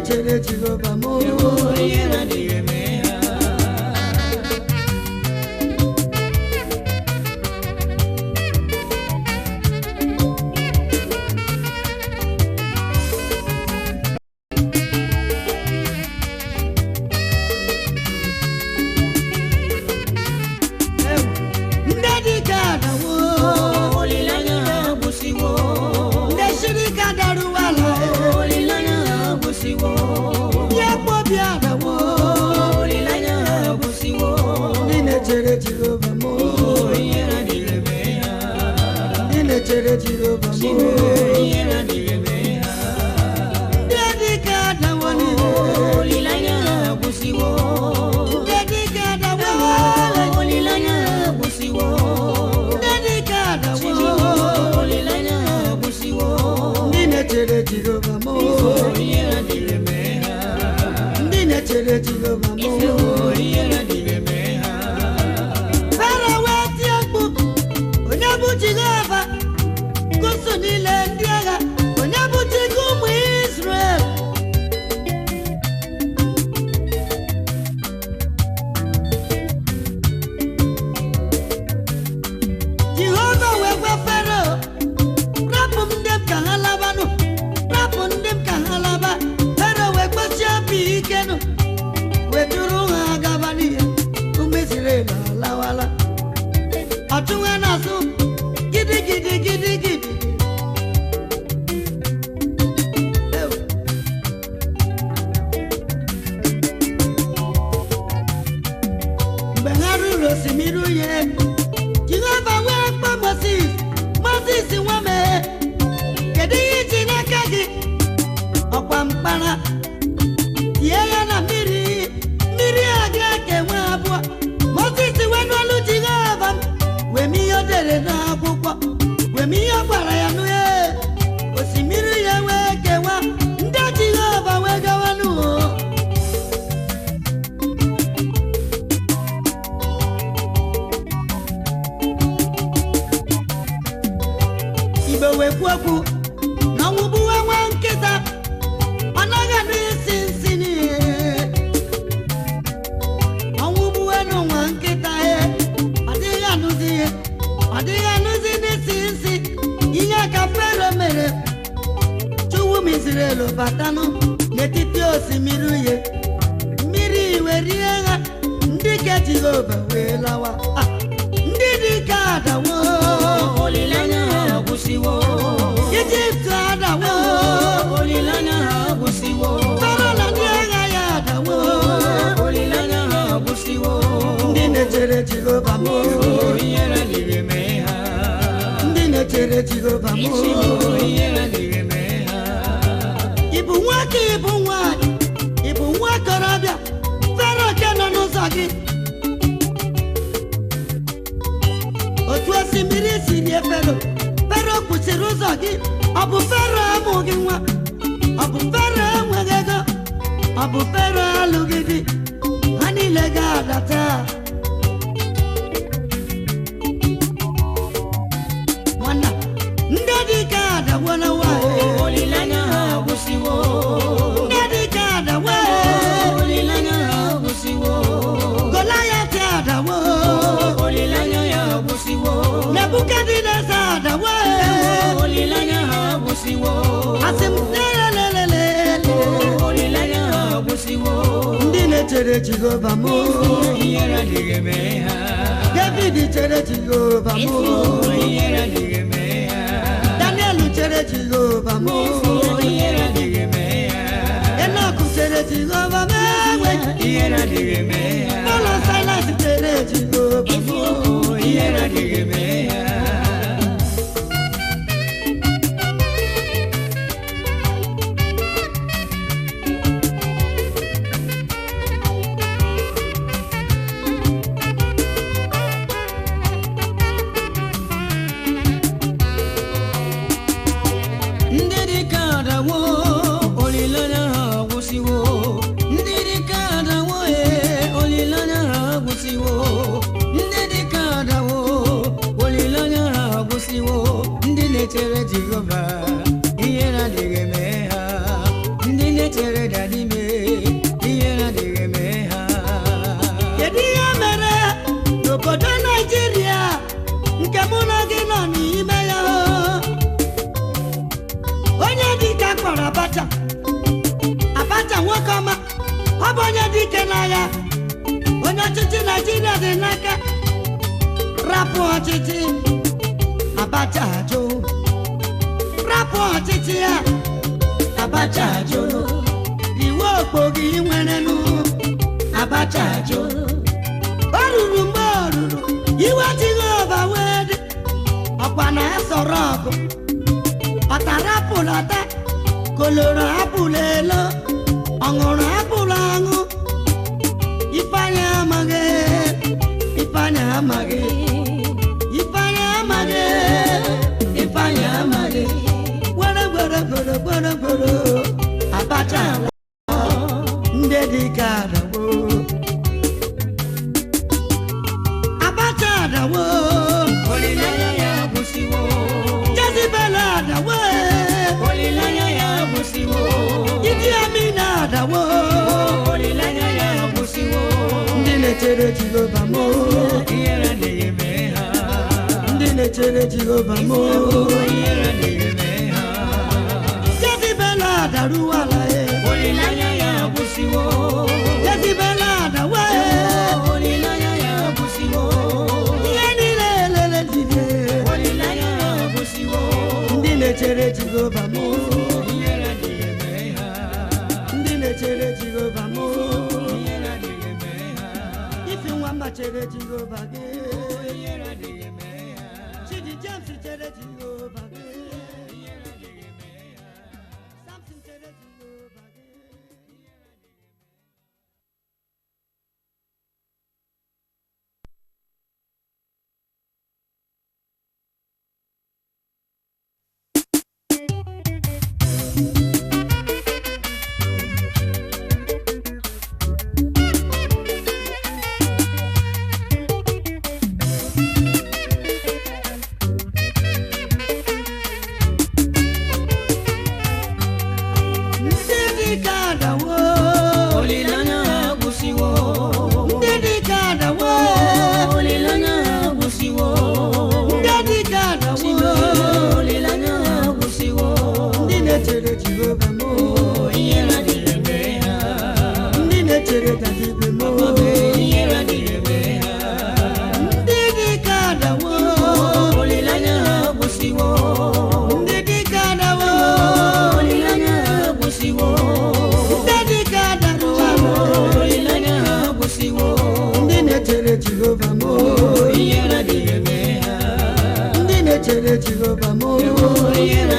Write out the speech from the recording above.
na-echere Jehova m. Ihere adịghị eme ha. Ndị dike adawo. Olileanya ha agwụsịwo. Ndị siri ike adaruwala. Olileanya ha agwụsịwo. Ndị akpọbi adawo. Olileanya ha agwụsịwo. Ndị na-echere Jehova m. Ihere adịghị eme ha. Ndị na-echere Jehova m. Ihere adịghị eme ha. Ndị dike adawo niile. Olileanya ha agwụsịwo. Ndị dike adawo. Olileanya ha agwụsịwo. Ndị dike adawo. Olileanya ha agwụsịwo. Ndị na-echere Jehova m. Ihere adịghị eme ha. Ndị na-echere Jehova m. Ihere adịghị eme ha. Fero wee tie mkpu, onye bụ Jehova kusu niile ndị agha, onye bụ Chukwu ụmụ Izrel. Jehova wee gwa Fero, rapụ ndị m ka ha labanụ, rapụ ndị m ka ha laba. Fero wee kpesie obi ikenụ, wee duru ha gaba n'ihe. Ụmụ Izrel alawala. Ọchụnwa na-asụ gidigidi gidigidi. Ew. Mgbe ha ruru osimiri Uhie, Jehova wee kpọọ Mosis, Mosis nwa m, kedu ihe i ji n'aka gị? Ọkwa mkpara. Tie ya na mmiri, mmiri a ga-ekewa abụọ. Mosis wee n'olu Jehova m, wee mee ihe o dere n'akwụkwọ, wee mee ihe ọ gwara ya nụ ya. Osimiri ya wee kewa, ndị Jehova wee gawa nụ. Igbo wee kwuo okwu na ọnwụ gbuwe nwa nkịta, ọ naghị anụ isi nsị n'ihe. Ọnwụ gbuwe n'ụwa nkịta ya, ọ dịghị anụzi ihe, ọ dịghị anụzi n'isi nsị. Ihe ka Fero mere chụwu m Izrel batanụ n'etiti osimiri Uhie, mmiri wee rie ha, ndị ke Jehova wee lawa. Ah, ndị dike adawo. Olileanya ha agwụsịwo. Ijipt adawo. Olileanya ha agwụsịwo. Fero na ndị agha ya adawo. Olileanya ha agwụsịwo. Ndị na-echere Jehova m. Ihere adịghị eme ha. Ndị na-echere Jehova m. Ihere adịghị eme ha. Ị bụ nwoke, ị bụ nwaanyị, ị bụ nwa okorobịa, Fero ke nọ n'ụzọ gị. Otu osimiri si rie Fero, Fero kwụsịrị ụzọ gị. Ọ bụ Fero amụghị nwa, ọ bụ Fero enweghị ego, ọ bụ Fero alụghị di, ha niile ga-ada taa. Nwanna, ndị dike adawo na nwaanyị. Olileanya ha agwụsịwo. Ndị dike adawo. Olileanya ha agwụsịwo. Goliath adawo. Olileanya ya agwụsịwo. Nebukadneza adawo. Olileanya ha agwụsịwo. Asị m lelelelele. Olileanya ha agwụsịwo. Ndị na-echere Jehova m. Ihere adịghị eme ha. David chere Jehova m. Ihere adịghị eme ha. Daniel chere Jehova m. Ihere adịghị eme ha. Enoch chere Jehova m enwe. Ihere adịghị eme ha. Paul and Silas chere Jehova m. Ihere adịghị eme ha. Ndị dike adawo, olileanya ha agwụsịwo. Ndị dike adawo, ee, olileanya ha agwụsịwo. Ndị dike adawo, olileanya ha agwụsịwo. Ndị na-echere Jehova, ihere adịghị eme ha. Ndị na-echere dadi me ihe na-adịghị eme ha. Kedu ihe mere n'obodo Naijiria nke mụ na gị nọ n'ime ya? Onye dike kpọrọ Abacha, Abacha nwoke ọma, ọ bụ onye dike n'agha, onye ọchịchị Naijiria dị n'aka, rapụ ọchịchị Abacha ajụ, rapụ ọchịchị ya Abacha ajụ, iwe okpo gị nwerenụ Abacha ajụ. O ruru mgbe o ruru iwe Jehova wee dị, ọkwa na asọrọ ọgụ, ọtara apụl ata, koloro apụl elo, ọṅụrụ apụl aṅụ. Ifeanyị amaghị, Ifeanyị amaghị, Ifeanyị amaghị, Ifeanyị amaghị, gwere gwere gwere gwere gwere Abacha nwụọ, ndị dike adawo. Abacha adawo, Olileanya ya agwụsịwo. Jezebel adawo, Olileanya ya agwụsịwo. Idi Amin adawo, Olileanya ya agwụsịwo. Ndị na-echere Jehova mo, Ihere adịghị eme ha. Ndị na-echere Jehova mo, Ihere adịghị eme ha. Jezebel adaruwala e, Olileanya ya agwụsịwo. Jezebel adawo e, Olileanya ya agwụsịwo. Ihe niile elele jide, Olileanya ya agwụsịwo. Ndị na-echere Jehova mo, Ihere adịghị eme ha. Ndị na-echere Jehova mo, Ihere adịghị eme ha. Ifi nwa mma chere Jehova gị, Ihere adịghị eme ha. Chidi James chere Jehova gị, Ihere adịghị eme ha. Samson chere Jehova gị. Ndị dike adawo, Olileanya ha agwụsịwo. Ndị dike adawo, Olileanya ha agwụsịwo. Ndị dike adawo, Olileanya ha agwụsịwo. Ndị na-echere Jehova mo, Ihere adịghị eme ha. Ndị na-echere David mo, Ihere adịghị eme ha. Ndị dike adawo, Olileanya ha agwụsịwo. Ndị dike adawo, Olileanya ha agwụsịwo. Ndị dike adawo, Olileanya ha agwụsịwo. Ndị na-echere Jehova mo, Ihere adịghị eme ha. Ndị na-echere Jehova mo. Ihere